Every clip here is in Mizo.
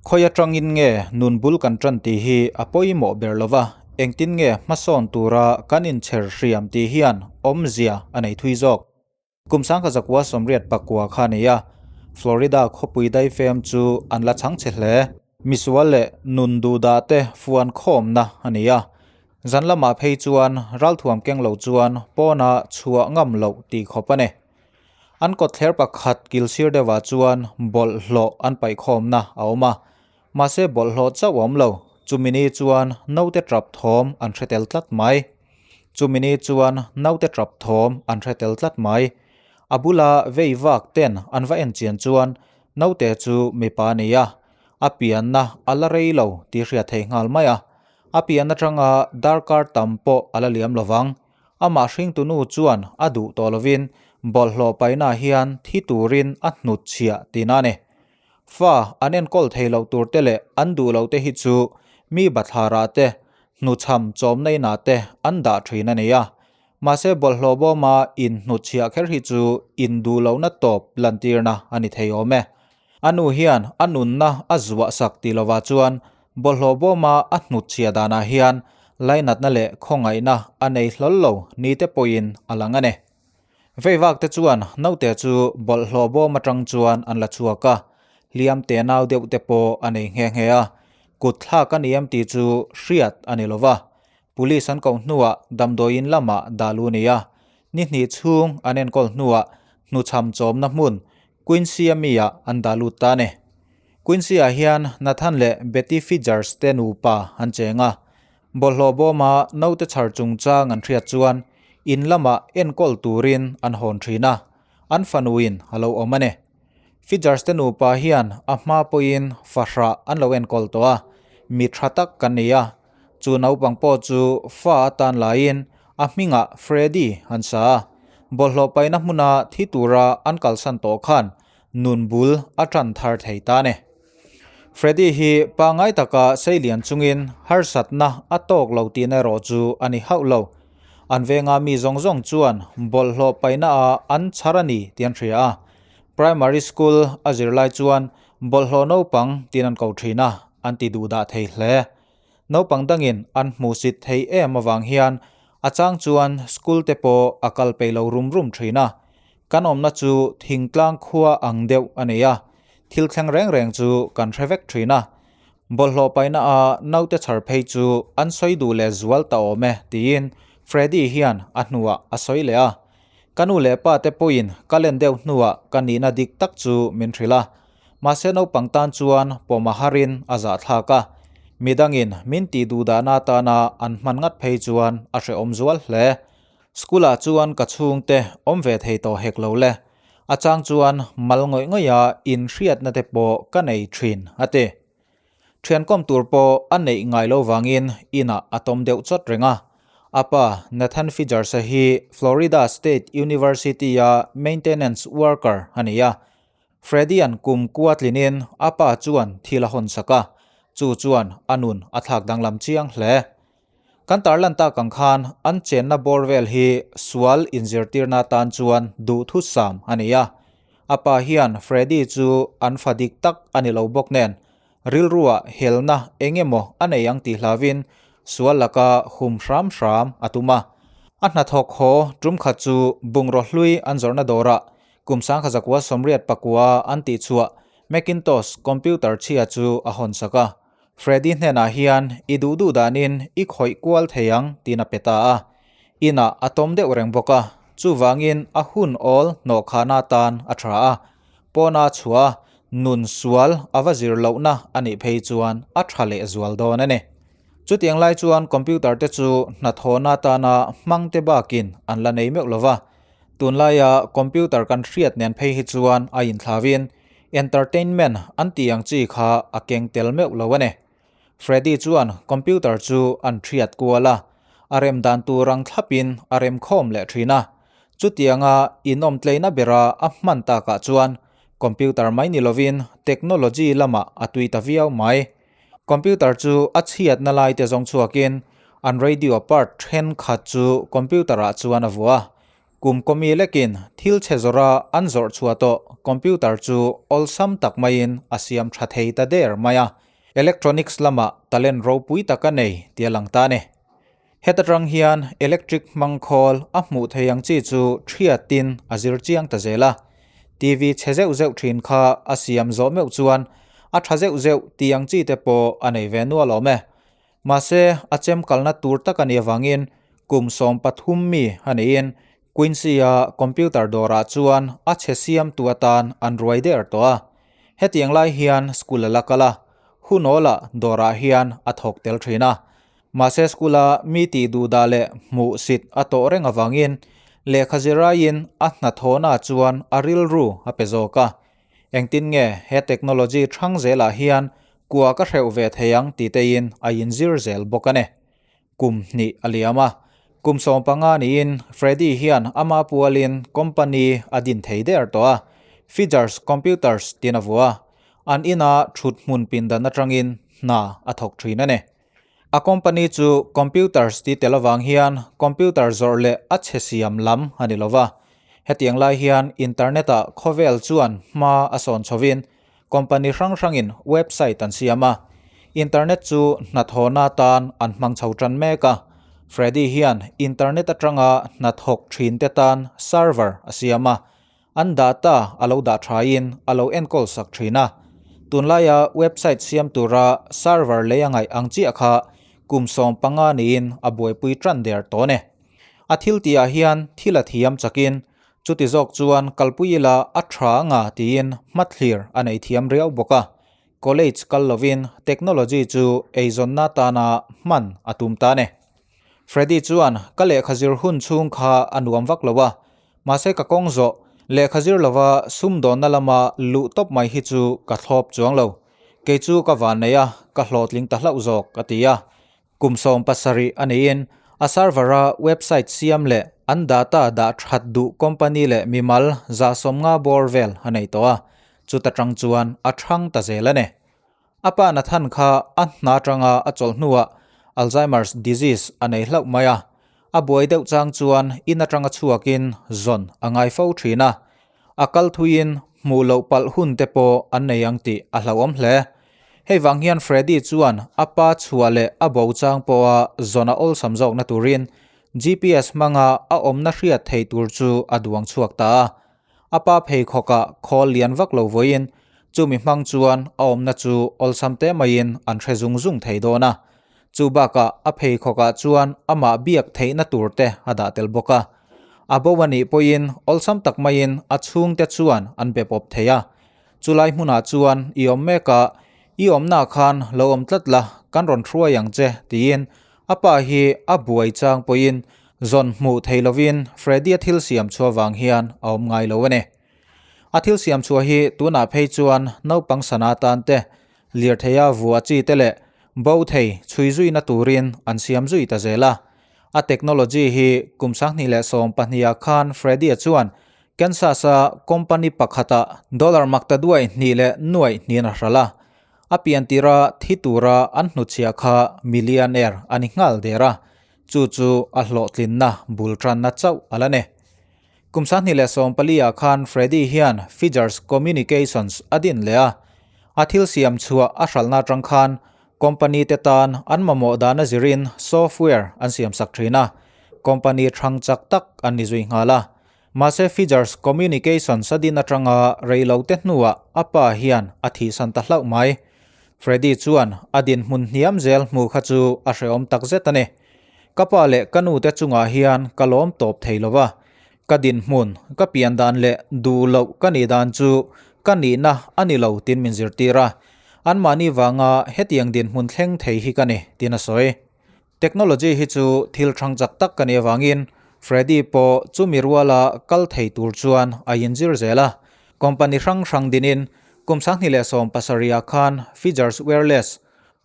Khawi atangin nge nun bul kan tan tih hi a pawimawh ber lova, engtin nge hmasawn tura kan inchher hriam tih hian awmzia a nei thui zawk. Kum 1989 kha a ni a, Florida khawpui daifem chu an la chhang chhe hle. Misual leh nun duhdah te fuan khawmna a ni a, zan lamah phei chuan ralthuam keng lo chuan pawna chhuah ngam loh tih khawp a ni. An kawtthler pakhat kilsir deuhah chuan bawlhhlawh an paihkhawmna a awm a, mahse bawlhhlawh chauh a awm lo, chumi ni chuan naute tap thawm an hre tel tlat mai. Chumi ni chuan naute tap thawm an hre tel tlat mai. A bula vei vak ten an va en chian chuan naute chu mipa a ni a, a pianna a la rei lo tih hriat thei nghal mai a, a pian atanga darkar tam pawh a la liam lovang. Amah hringtunu chuan a duh tawh lovin bawlhhlawh paihnaah hian thi turin a hnut chhiah tihna a ni. Fa an enkawl thei loh tur te leh an duh loh te hi chu mi bathlarah te, hnuchham chawmna inah te an dah thin a ni a. Mahse bawlhhlawh bawma inhnut chhiah kher hi chu induh lohna tawp lantirna a ni thei awm e. A nu hian a nunna a zuah sak tih lovah chuan bawlhhlawh bawma a hnut chhiah danah hian lainatna leh khawngaihna a nei hlawl lo ni te pawhin a lang a ni. Veivak te chuan naute chu bawlhhlawh bawm atang chuan an la chhuak a, hliam te nau deuh te pawh a nei nghe nghe a, kut thlak a ni em tih chu hriat a ni lova. Police an koh hnuah damdawiin lamah dah lu a ni a, ni hnih chhung an enkawl hnuah hnuchham chawmna hmun Quincy-a mi-ah an dah lut ta a ni. Quincy-ah hian Nathan leh Betty Fidgers te nupa an cheng a, bawlhhlawh bawma naute chhar chungchang an hriat chuan in lamah enkawl turin an hawn thin a, an fanuin a lo awm a ni. Fidgers te nupa hian a hma pawhin fahrah an lo enkawl tawh a, mi tha tak kan ni a, chu naupang pawh chu fa atan laiin a hmingah Freddy an sa a, bawlhhlawh paihna hmuna thi tura an kalsan tawh khan nun bul a tan thar thei ta a ni. Freddy hi pangngai taka seilian chungin harsatna a tawk lo tihna erawh chu a ni hauh lo. An venga mi zawng zawng chuan bawlhhlawh paihna ah an chhar a ni tih an hria a. Primary school a zirlai chuan bawlhhlawh naupang tiin an ko thin a, an ti duhdah thei hle. Naupang dangin an hmuhsit thei em avang hian a chang chuan school te pawh a kal peih lo rum rum thin a. Kan awmna chu thingtlang khua ang deuh a nei a, thil thleng reng reng chu kan hre vek thin a. Bawlhhlawh paihna a naute chhar phei chu an sawi duh leh zual ta awm e tiin Freddy hian a hnuah a sawi leh a. Ka nu leh pa te pawhin ka len deuh hnuah ka nihna dik tak chu min hrilh a. Mahse naupang tan chuan pawm a harin a zahthlak a, midangin min tih duh dahna atana an hman ngat phei chuan a hrehawm zual hle. School ah chuan ka chhungte awm ve thei tawh hek lo le, a chang chuan mal ngawih ngawih a inhriatna te pawh ka nei thin a ti. Thian kawm tur pawh a neih ngai lo vangin inah a tawm deuh chawt reng a. A pa Nathan Fidgers-a hi Florida State University-a maintenance worker a ni a. Freddy-a'n kum kua tlinin a pa chuan thil a hawn sak a, chu chuan a nun a thlak danglam chiang hle. Kan tarlan tak ang khan an chenna bawr vel hi sual inzirtirna atan chuan duhthusam a ni a. A pa hian Freddy chu an fa dik tak a ni lo bawk nen, rilruah helna eng emaw a nei ang tih hlauvin sual laka hum hram hram a tum a. A hnathawk haw tum khat chu bungraw hlui an zawrhna dawrah kum 1989 an tihchhuah Macintosh computer chhia chu a hawnsak a. Freddy hnenah hian i duh duh danin i khawih kual thei ang tiin a pe ta a. Inah a tawm deuh reng bawk a, chuvangin a hun awl hnawhkhahna atan a tha a. Pawna chhuah a, nun sual a va zir lohna a nih phei chuan a tha leh zual dawn a ni. Chutiang lai chuan computer te chu hnathawhna atana hmang te bakin an la nei meuh lova. Tunlaia computer kan hriat nen phei hi chuan a inthlauvin Entertainment an tih ang chi kha a keng tel meuh lo a ni. Freddy chuan computer chu an thiat kual a, a rem dan tur ang thlapin a rem khawm leh thin a. Chutianga inawm tleina bera a hman takah chuan computer mai ni lovin technology lamah a tui ta viau mai. Computer chu a chhiatna lai te zawng chhuakin an radio part thenkhat chu computer ah chuan a vuah a. Kum kawmi lekin thil chhe zawrha an zawrh chhuah tawh computer chu awlsam tak maiin a siam tha thei ta der mai a, electronics lamah talent ropui tak a nei tih a lang ta a ni. Heta tang hian electric hmang khawl a hmuh thei ang chi chu thiatin a zir chiang ta zel a. TV chhe zeuh zeuh thin kha a siam zawh meuh chuan a tha zeuh zeuh tih ang chi te pawh a nei ve nual awm e. Mahse a chem kalna tur tak a nih avangin kum 13 mi a neiin Quincy-a computer dawrah chuan a chhe siamtu atan an ruai der tawh a. Hetiang lai hian school a la kal a, hunawlah dawrah hian a thawk tel thin a. Mahse school-a mi tih duhdah leh hmuh sit a tawh reng avangin lehkha ziraiin a hnathawhna chuan a rilru a pe zawk a. Engtin nge he technology thang zelah hian kua ka hreuh ve thei ang ti teiin a inzir zel bawk a ni. Kum hnih a liam a, kum 15 niin Freddy hian ama pualin company a din thei der tawh a, Figures Computers tiin a vuah a, an ina thut hmun pindan atangin hna a thawk thin a ni. A company chu computers ti tel avang hian computer zawrh leh a chhe siam lam a ni lova. Hetiang lai hian internet ah khawvel chuan hma a sawn chhovin company hrang hrangin website an siam a. Internet chu hnathawhna tan an hmang chho tan mek a. Freddy hian internet atanga hnathawk thin te tan server a siam a. An data a lo dah thain a lo enkawl sak thin a. Tunlaia website siam tura server lei a ngaih ang chiah kha kum 15 niin a buaipui tan der tawh a ni. A thil tihah hian thil a thiam chakin chuti zawk chuan kalpui ila a tha anga tiin hmathlir a nei thiam riau bawk a. College kal lovin technology chu eizawnna tana hman a tum ta a ni. Freddy chuan ka lehkha zir hun chhung kha a nuam vak lo a, mahse ka kawng zawh lehkha zir lova sumdawnna lama luh tawp mai hi chu ka thlawp chuang lo. Kei chu ka van nei a, ka hlawhtling ta hlauh zawk a ti a. Kum 17 a niin a server-a website siam leh an data dah that duh company leh mimal 150 bawr vel a nei tawh a, chuta tang chuan a thang ta zel a ni. A pa Nathan kha a hna atanga a chawlh hnuah Alzheimer's disease a nei hlauh mai a, a buai deuh chang chuan in atanga chhuakin zawn a ngai fo thin a, a kal thuiin hmuh loh palh hun te pawh an nei ang tih a hlauhawm hle. Hei vang hian Freddy chuan a pa chhuah leh a bo chang pawha zawn a awlsam zawkna turin GPS hmanga a awmna hriat thei tur chu a duang chhuak ta a. A pa pheikhawkah khawl lian vak lo vawiin chumi hmang chuan a awmna chu awlsam te maiin an hre zung zung thei dawn a. Chu bakah a pheikhawkah chuan amah biak theihna tur te a dah tel bawk a. A bo a nih pawhin awlsam tak maiin a chhungte chuan an be pawp thei a. Chulai hmunah chuan i awm mek a, i awmnaah khan lo awm tlat la, kan rawn hruai ang che tiin a pa hi a buai chang pawhin zawn hmuh thei lovin Freddy-a thil siam chhuah vang hian a awm ngai lo a ni. A thil siam chhuah hi tunah phei chuan naupang sana tan te, lirtheia vua chi te leh bo thei chhui zuina turin an siam zui ta zel a. A technology hi kum 2012 khan Freddy-a chuan Kansas-a company pakhata dollar maktaduai hnih leh nuaih hnian a hral a. A pian tira thi tura an hnutchhiah kha millionaire a ni nghal der a, chu chu a hlawhtlinna bul tanna chauh a la ni. Kum 2014 khan Freddy hian Figures Communications a din leh a, a thil siam chhuah a hralhna atang khan company te tan an mamawh dana zirin software an siam sak thin a, company thang chak tak an ni zui nghal a. Mahse Figures Communications a din atanga rei lo te hnuah a pa hian a thihsan ta hlauh mai. Freddy chuan a dinhmun hniam zel hmu kha chu a hrehawm takzet a ni. Ka pa leh ka nu te chungah hian ka lawm tawp thei lo va. Ka dinhmun, ka pian dan leh duh loh ka nih dan chu ka nihna a ni lo tin min zirtir a. Anmahni vanga hetiang dinhmun thleng thei hi ka ni, tin a sawi. Technology hi chu thil thang chak tak ka nih avangin Freddy pawh chumi ruala kal thei tur chuan a inzir zel a. Company hrang hrang dinin kum 2017 khan Figures Wireless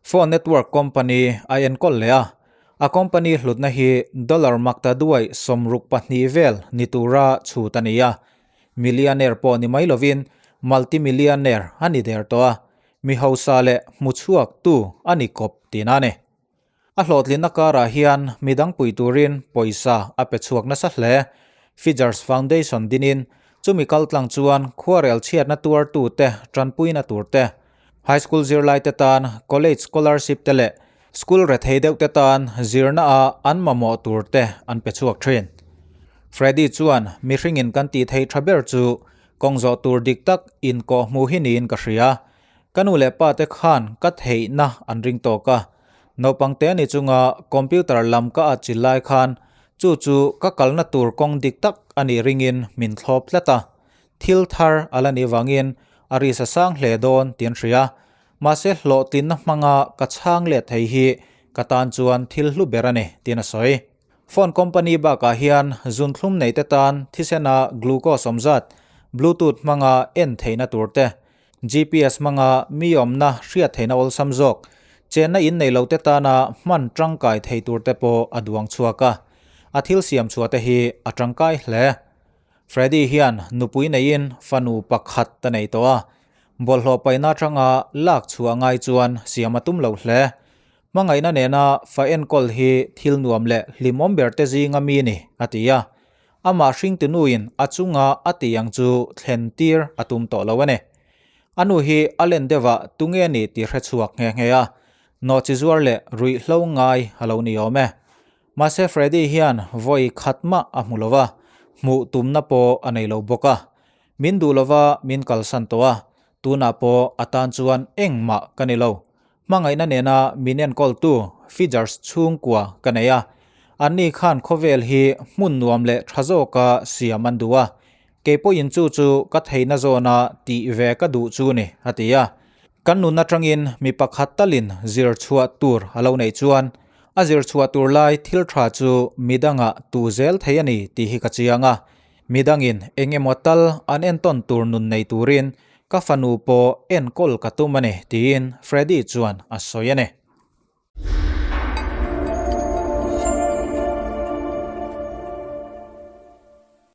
phone network company a enkawl leh a. A company hlutna hi dollar maktaduai 62 vel ni tura chhut a ni a. Millionaire pawh ni mai lovin multimillionaire a ni der tawh a. Mi hausa leh hmuchhuak tu a ni kawp tihna a ni. A hlawhtlinna karah hian midang pui turin pawisa a pe chhuak nasa hle. Fijars Foundation dinin chumi kaltlang chuan khuarel chhiatna tuartute tanpuina tur te, High School zirlaite tan College Scholarship te leh School rethei deuh te tan zirna a an mamawh tur te an pe chhuak thin. Freddy chuan mihringin kan tih theih tha ber chu kawng zawh tur dik tak inkawh hmuh hi niin ka hria. Ka nu leh pa te khan ka theihna an ring tawk a. Naupang te ni chunga computer lam ka atchilh lai khan chu chu ka kalna tur kawng dik tak a nih ringin min thlawp tlat a. Thil thar a la nih vangin a risa sang hle dawn tih an hria. Mahse hlawhtlinna hmanga ka chhang let thei hi ka tan chuan thil hlu ber a ni tiin a sawi. Phone company bakah hian zunthlum neite tan thisena glucose awm zat bluetooth hmanga en theihna tur te, GPS hmanga mi awmna hriat theihna awlsam zawk, chenna in nei lote tana hman tangkai thei tur te pawh a duang chhuak a. A thil siam chhuah te hi a tangkai hle. Freddy hian nupui neiin fanu pakhat a nei tawh a, bawlhhlawh paihna atanga lak chhuah ngai chuan siam a tum lo hle. Hmangaihna nena fa enkawl hi thil nuam leh hlimawm ber te zinga mi ni, a ti a. Amah hringtunuin a chunga a tih ang chu thlen tir a tum tawh lo a ni. A nu hi a len deuhah tunge ni tih hre chhuak nghe nghe a, nawhchi zuar leh ruihhlo ngai a lo ni awm e. Mahse Freddy hian vawi khat mah a hmu lo va, hmuh tumna pawh a nei lo bawk a. Min duh lova min kalsan tawh a, tunah pawh a tan chuan engmah ka ni lo. Hmangaihna nena min enkawltu Fijars chhungkua ka nei a, anni khan khawvel hi hmun nuam leh tha zawka siam an duh a, kei pawhin chu chu ka theihna zawna tih ve ka duh chu ni, a ti a. Kan nun atangin mi pakhat talin zir chhuah tur a lo neih chuan a zir chhuah tur lai thil tha chu midangah tu zel thei a ni tih hi ka chiang a. Midangin eng emaw tal an entawn tur nun nei turin ka fanu pawh enkawl ka tum a ni, tiin Freddy chuan a sawi a ni.